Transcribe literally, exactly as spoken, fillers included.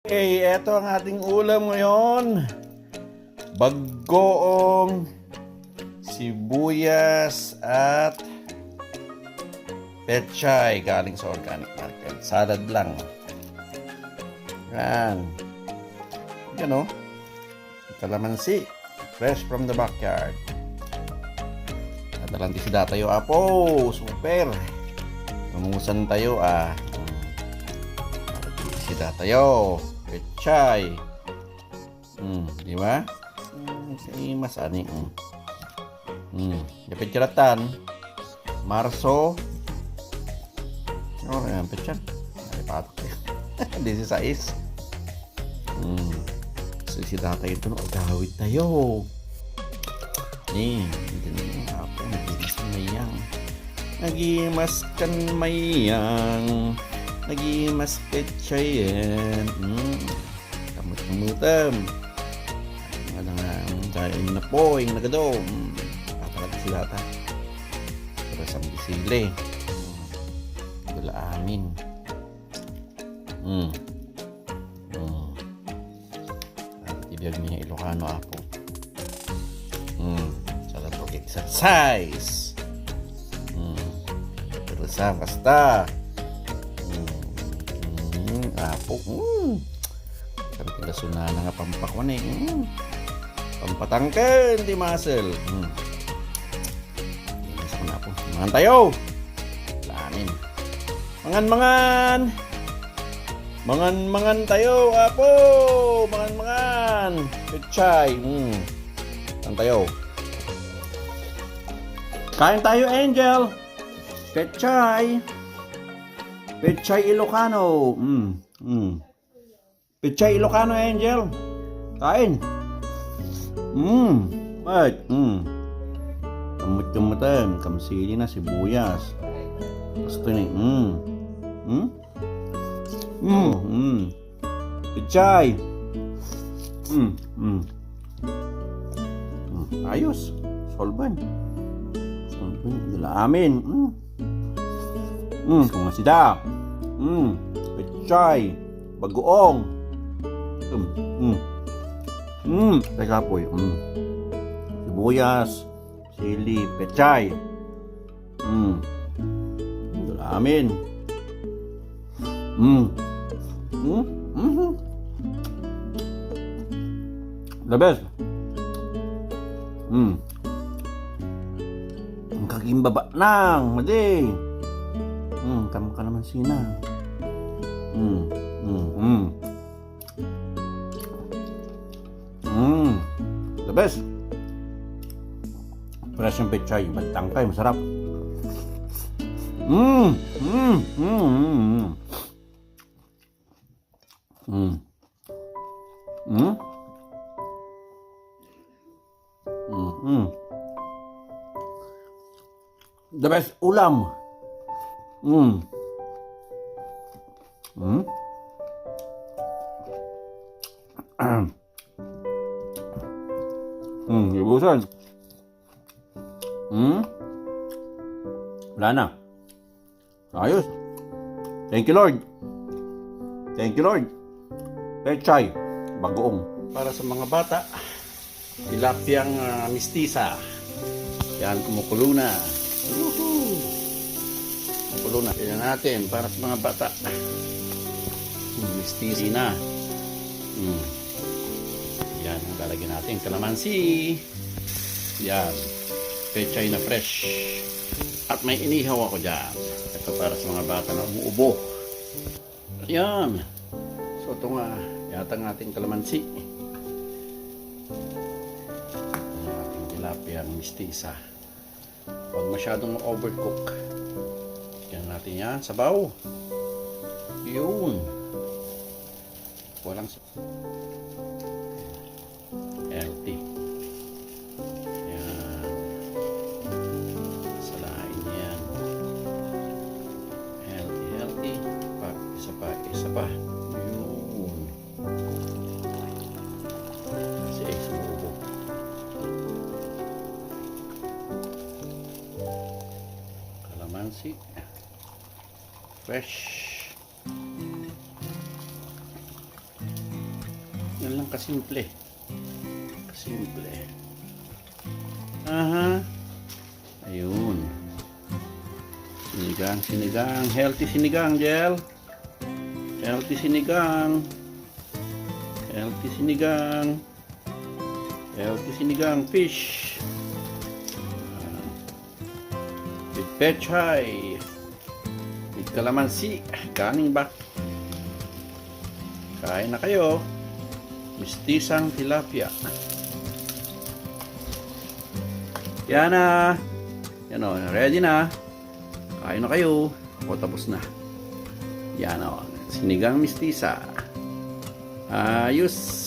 Okay, eto ang ating ulam ngayon. Bagoong, sibuyas, at pechay galing sa organic market. Salad lang. Yan. Yan, oh. Kalamansi. Fresh from the backyard. Nadalan ti sida tayo, apo. Super. Namusan tayo, ah. Hmm. Nadalan ti sida tayo. Pechay. Hmm, di ba? Hmm, si mas ani. Hmm. Hmm. Dapat tiratan. Marso. Oh, ayan, pechay. Ay, patok. Disisais. Hmm. So, si tatay ito, no, agawid tayo. Ni, ito na yung apo, nagimas kan mayang. Nagimas kan mayang. Nagimas pechay yan. Hmm. Kamut-kamutam. Ano nga, ang kain na po, yung nagado. Hmm. Papalag si tata. Para sa sili. Hmm. Dula amin. Hmm. Hmm. Ang tibiyag niya Ilocano, apo. Hmm. Sa lato exercise. Hmm. Pero sa basta. Hmm. Hmm. Apo. Hmm. Sabi ko, lasunana nga pampakuan eh. Hmm. Pampatangken ti muscle. Hmm. Yan, sa kuna po. Mangan tayo. Lamin. Mangan, mangan. Mangan, mangan tayo, apo. Mangan, mangan. Pechay. Hmm. Mangan tayo. Kain tayo, Angel. Pechay. Pechay Ilocano. Mm. Mm. Pechay Ilocano, Angel. Kain. Mm. Right. Mm. Kamut-kamutan, kamsili na, sibuyas. Gusto ni. Mm. Mm. Mm. Mm. Pechay. Mm. Mm. Mm. Ayos. Solban. Solban. Dala amin. Mm. Mm. Kung sida. Mm. Pechay. Bagoong. Mm. Mm. Mm. Teka po eh. Mm. Sibuyas. Sili. Pechay. Mm. Dala amin. Mm. Mm. Mm. The best. Mm. Ang kagimbaba nang, madi. Mm, kam ka naman sina. Mm. Mm. Mm. Mm. The best. Fresh yung pechay, bantang kayo, masarap. Mm. Mm. Mm. Mm. Mm. Mm. Mm. The best ulam. Mm. Mm. Mm, ibusan. Mm. Wala na. Ayos. Thank you, Lord. Thank you, Lord. Pechay, bagoong. Para sa mga bata, tilapyang, ah, mistisa. Yan, kumukulo na. Woohoo! Kumukulo na. Tingnan natin, para sa mga bata. Hmm, mistisa na. Hmm. Yan, ang lalagyan natin. Kalamansi. Yan. Pechay na fresh. At may inihaw ako dyan. Ito para sa mga bata na umuubo. Yan. So, ito nga, yata ang ating kalamansi. Ang ating tilapia, ang mistisa. Huwag masyadong ma-overcook. Yan natin yan. Sabaw. Yun. Walang sa-, healthy. Yan. Salain yan. Healthy, healthy. Pa, isa pa, isa pa. Yun. Kasi ay sumubo. Kalamansi. Fresh. Lang kasimple. Kasimple. Aha. Ayun. Sinigang, sinigang. Healthy sinigang, Jel. Healthy sinigang. Healthy sinigang. Healthy sinigang fish. Ah. With pechay. With kalamansi. Kaning bak. Kain na kayo. Mistisang tilapia. Yan na. Yan o, ready na. Kain na kayo. Ako tapos na. Yan o, sinigang mistisa. Ayos.